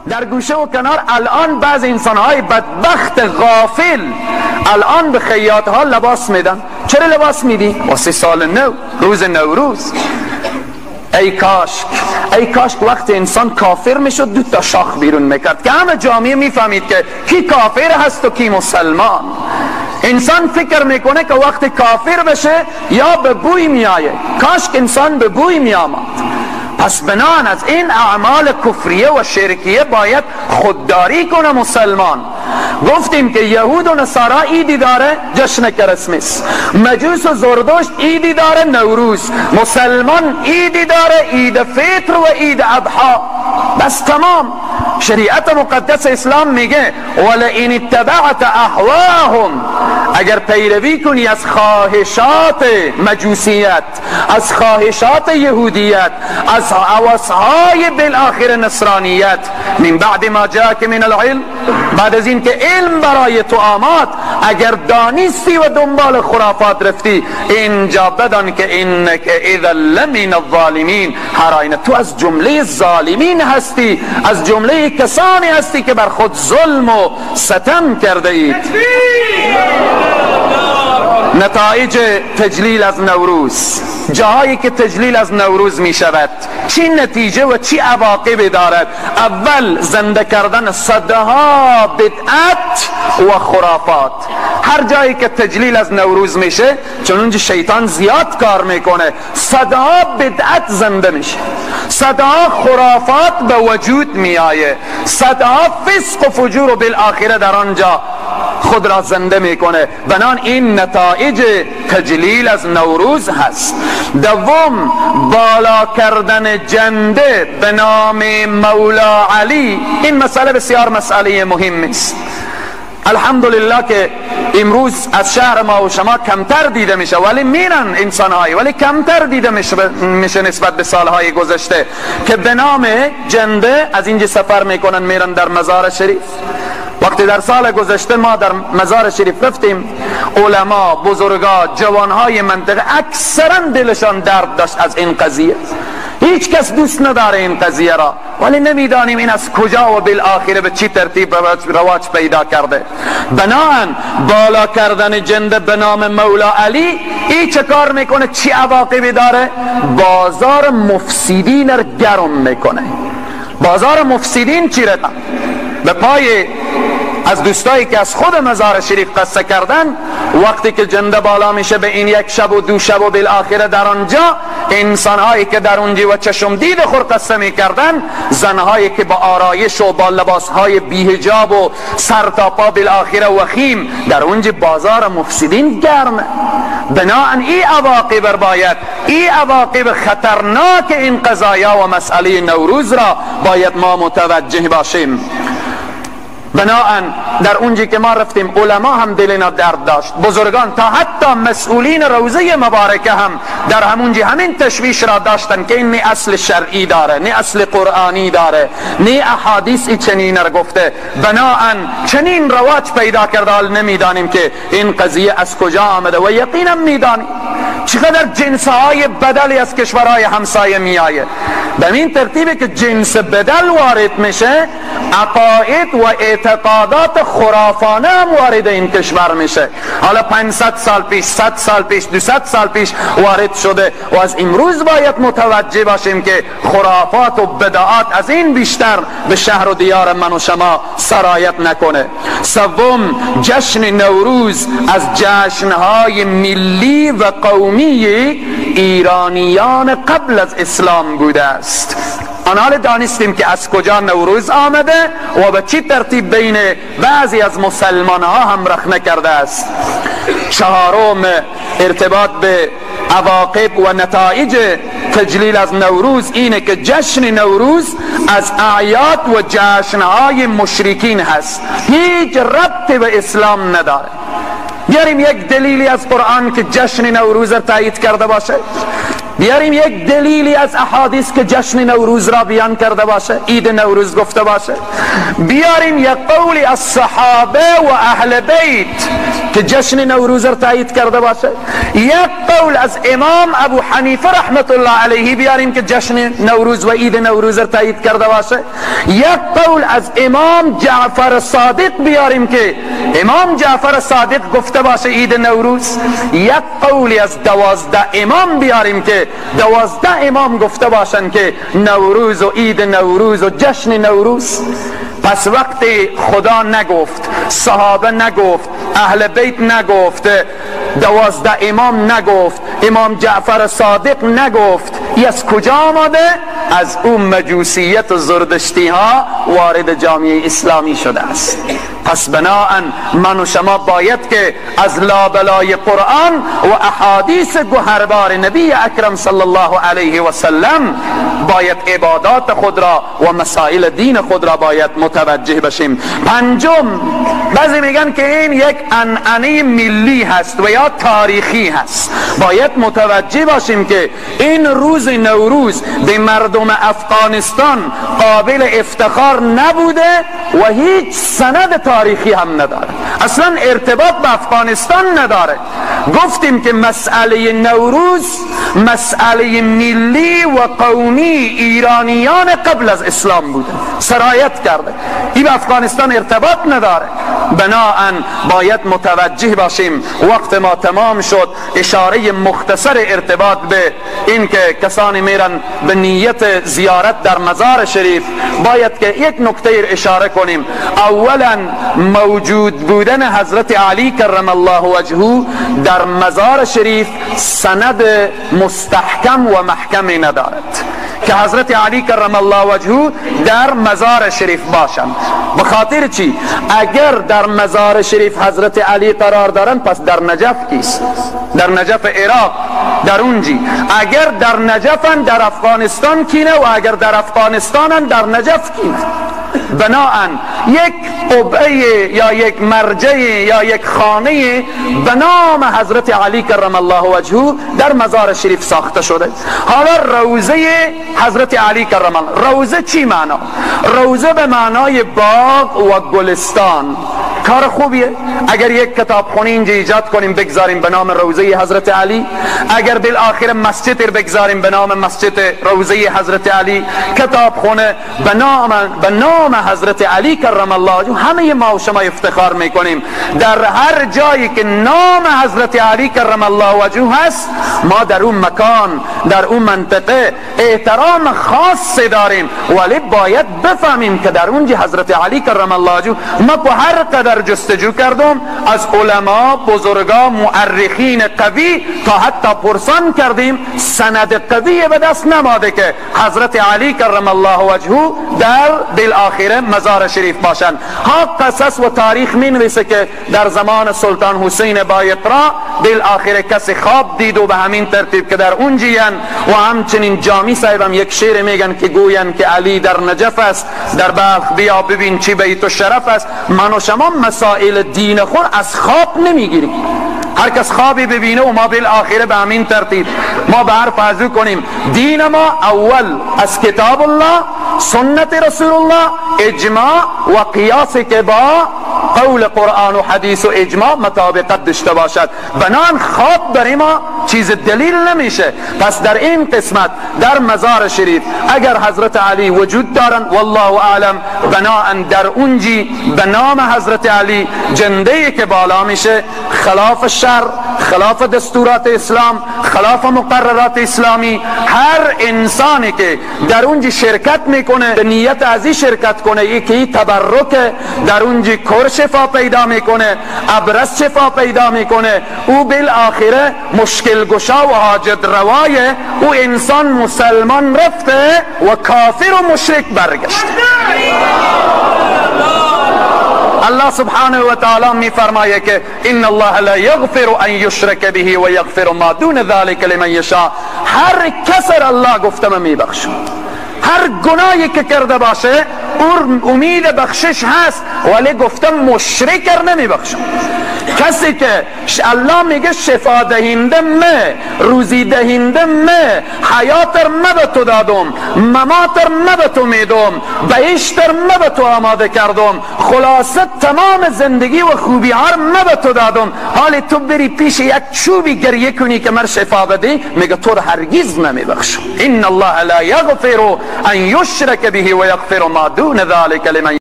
در گوشه و کنار الان بعض انسانهای بدبخت غافل الان به خیاط ها لباس میدن. چرا لباس میدی؟ واسه سال نو، روز نوروز. ای کاش، ای کاش وقت انسان کافر میشد دو تا شاخ بیرون میکرد که همه جامعه میفهمید که کی کافر هست و کی مسلمان. انسان فکر میکنه که وقت کافر بشه یا به بوی میآید. کاش انسان به بوی میآمد. پس بنان از این اعمال کفریه و شرکیه باید خودداری کنه مسلمان. گفتیم که یهود و نصارا عیدی داره جشن کریسمس، مجوس و زردشت عیدی داره نوروز، مسلمان عیدی داره عید فطر و عید اضحی. بس تمام. شریعت مقدس اسلام میگه ولئن اتبعت اهواهم، اگر پیروی کنی از خواهشات مجوسیت، از خواهشات یهودیت، از هوس‌های بالآخر نصرانیت، من بعد ما جاءک من العلم، بعد از این که علم برای تو آمد، اگر دانستی و دنبال خرافات رفتی، اینجا بدان که انک اذا لمن الظالمین، هر آینه تو از جمله ظالمین هستی، از جمله کسانی هستی که بر خود ظلم و ستم کرده اید. نتایج تجلیل از نوروز، جاهایی که تجلیل از نوروز می شود چی نتیجه و چی عواقب دارد؟ اول زنده کردن صدها بدعت و خرافات. هر جایی که تجلیل از نوروز میشه، چون اونجا شیطان زیاد کار میکنه، صدها بدعت زنده میشه، صدها خرافات به وجود میآیه، صدها فسق و فجور و بالآخره در آنجا خود را زنده میکنه. بنان این نتایج تجلیل از نوروز هست. دوم، بالا کردن جنده به نام مولا علی. این مسئله بسیار مسئله مهم است. الحمدلله که امروز از شهر ما و شما کمتر دیده میشه، ولی میرن انسانهایی، ولی کمتر دیده میشه نسبت به سالهای گذشته که به نام جنده از اینجا سفر میکنن میرن در مزار شریف. وقتی در سال گذشته ما در مزار شریف رفتیم، علما، بزرگا، جوانهای منطقه اکثرا دلشان درد داشت از این قضیه. هیچ کس دوست نداره این قضیه را، ولی نمیدانیم این از کجا و بالآخره به چی ترتیب رواج پیدا کرده. بناهن بالا کردن جنده به نام مولا علی ای چه کار میکنه؟ چی عواقبی داره؟ بازار مفسدین را گرم میکنه. بازار مفسدین چی را؟ به پای از دوستایی که از خود مزار شریف قصه کردن، وقتی که جنده بالا میشه به این یک شب و دو شب و بالآخره در آنجا انسانهایی که در اونجا و چشم دید خور قصه میکردن، زنهایی که با آرایش و با لباسهای بی‌حجاب و سر تا پا بالآخره وخیم، در اونجا بازار مفسدین گرمه. بناهن ای عواقب باید، ای عواقب خطرناک این قضایا و مسئله نوروز را باید ما متوجه باشیم. بناهن در اونجی که ما رفتیم علما هم دل درد داشت، بزرگان تا حتی مسئولین روضه مبارکه هم در همونجی همین تشویش را داشتن که این نه اصل شرعی داره، نه اصل قرآنی داره، نه احادیث چنین را گفته. بناهن چنین رواج پیدا کرده، حال نمیدانیم که این قضیه از کجا آمده و یقینا میدانیم چقدر جنسهای بدلی از کشورهای همسایه میآید. به این ترتیبه که جنس بدل وارد میشه، عقاید و اعتقادات خرافانه هم وارد این کشور میشه. حالا 500 سال پیش، 100 سال پیش، 200 سال پیش وارد شده و از امروز باید متوجه باشیم که خرافات و بدعات از این بیشتر به شهر و دیار من و شما سرایت نکنه. سوم، جشن نوروز از جشنهای ملی و قومی ایرانیان قبل از اسلام بوده است. آنها دانستیم که از کجا نوروز آمده و به چی ترتیب بین بعضی از مسلمان ها هم رخنه کرده است. چهارم، ارتباط به عواقب و نتایج تجلیل از نوروز اینه که جشن نوروز از اعیاد و جشنهای مشرکین هست، هیچ ربط به اسلام نداره. بیاریم یک دلیلی از قرآن که جشن نوروز را تایید کرده باشه. بیاریم یک دلیلی از احادیث که جشن نوروز را بیان کرده باشه، عید نوروز گفته باشه. بیاریم یک قولی از صحابه و اهل بیت که جشن نوروز را تایید کرده باشه. یک قول از امام ابو حنیفه رحمت الله علیه بیاریم که جشن نوروز و عید نوروز را تایید کرده باشه. یک قول از امام جعفر صادق بیاریم که امام جعفر صادق گفته باشه عید نوروز. یک قولی از 12 امام بیاریم که 12 امام گفته باشن که نوروز و عید نوروز و جشن نوروز. پس وقتی خدا نگفت، صحابه نگفت، اهل بیت نگفت، 12 امام نگفت، امام جعفر صادق نگفت، ای از کجا آمده؟ از اون مجوسیت و زردشتی ها وارد جامعه اسلامی شده است. پس بناهن من و شما باید که از لابلای قرآن و احادیث گوهربار نبی اکرم صلی الله علیه و سلم باید عبادات خود را و مسائل دین خود را باید متوجه بشیم. پنجم، بعضی میگن که این یک عنعنه ملی هست و یا تاریخی هست. باید متوجه باشیم که این روز نوروز به مردم افغانستان قابل افتخار نبوده و هیچ سند تاریخی هم نداره، اصلا ارتباط به افغانستان نداره. گفتیم که مسئله نوروز مسئله ملی و قومی ایرانیان قبل از اسلام بوده، سرایت کرده، این به افغانستان ارتباط نداره. بناهن باید متوجه باشیم. وقت ما تمام شد. اشاره مختصر ارتباط به این که کسانی میرن به نیت زیارت در مزار شریف، باید که یک نکته اشاره کنیم. اولا موجود بودن حضرت علی کرم الله وجهه در مزار شریف سند مستحکم و محکمی ندارد که حضرت علی کرم الله وجهه در مزار شریف باشند. به خاطر چی؟ اگر در مزار شریف حضرت علی قرار دارن، پس در نجف کیست؟ در نجف عراق، در اونجی. اگر در نجفن در افغانستان کینه، و اگر در افغانستانن در نجف کینه. بناهن یک قبعه یا یک مرجع یا یک خانه به نام حضرت علی کرم الله وجهه در مزار شریف ساخته شده. حالا روضه حضرت علی کرم الله، روضه چی معنا؟ روضه به معنای باغ و گلستان. کار خوبیه اگر یک کتابخونه اینجا ایجاد کنیم بگذاریم به نام روضه حضرت علی، اگر بالآخر مسجد بگذاریم به نام مسجد روضه حضرت علی، کتابخونه به نام حضرت علی کرم الله وجهه، همه ما و شما افتخار میکنیم. در هر جایی که نام حضرت علی کرم الله وجهه هست، ما در اون مکان، در اون منطقه احترام خاص داریم. ولی باید بفهمیم که در اونجا حضرت علی کرم الله وجهه، ما با هر قدر جستجو کردم از علما، بزرگا، مؤرخین قوی تا حتی پرسان کردیم، سند قوی به دست نماده که حضرت علی کرم الله وجهه در بالآخره مزار شریف باشند. ها قصص و تاریخ می نویسه که در زمان سلطان حسین بایقرا بالآخره کسی خواب دید و به همین ترتیب که در اونجیان. و همچنین جامی صاحبم یک شعر میگن که گوین که علی در نجف است، در بلخ بیا ببین چی بیت و شرف است. من و شما مسائل دین خود از خواب نمیگیریم. هر کس خوابی ببینه و ما بالآخره به همین ترتیب ما به حرف ازو کنیم. دین ما اول از کتاب الله، سنت رسول الله، اجماع و قیاس که با قول قرآن و حدیث و اجماع مطابقت داشته باشد. بنان خواب برای ما چیز دلیل نمیشه. پس در این قسمت در مزار شریف اگر حضرت علی وجود دارن والله اعلم، بناهن در اونجی به نام حضرت علی جنده که بالا میشه خلاف شر، خلاف دستورات اسلام، خلاف مقررات اسلامی. هر انسانی که در اونجی شرکت میکنه به نیت ازی شرکت کنه، یکی تبرک در اونجی کر شفا پیدا میکنه، ابرس شفا پیدا میکنه، او بالآخره مشکل گشا و حاجت روایه. او انسان مسلمان رفته و کافر و مشرک برگشت. الله سبحانه و تعالی می فرمایه که ان الله لا یغفر ان یشرک به و یغفر ما دون ذلك لمن یشاء. هر کسر الله گفته من می بخشم، هر گناهی که کرده باشه اور امید بخشش هست، ولی گفتم مشرک نمی بخشم. کسی که الله میگه شفا دهنده مه، روزی دهنده مه، حیات مه به تو دادم، ممات مه به تو میدم، بهشت مه به تو آماده کردم، خلاصه تمام زندگی و خوبی ها مه به تو دادم، حال تو بری پیش یک چوبی گریه کنی که مر شفا بده، میگه تو رو هرگز نمیبخشم. ان الله لا یغفر ان یشرک به و یغفر ما دون ذلك لمن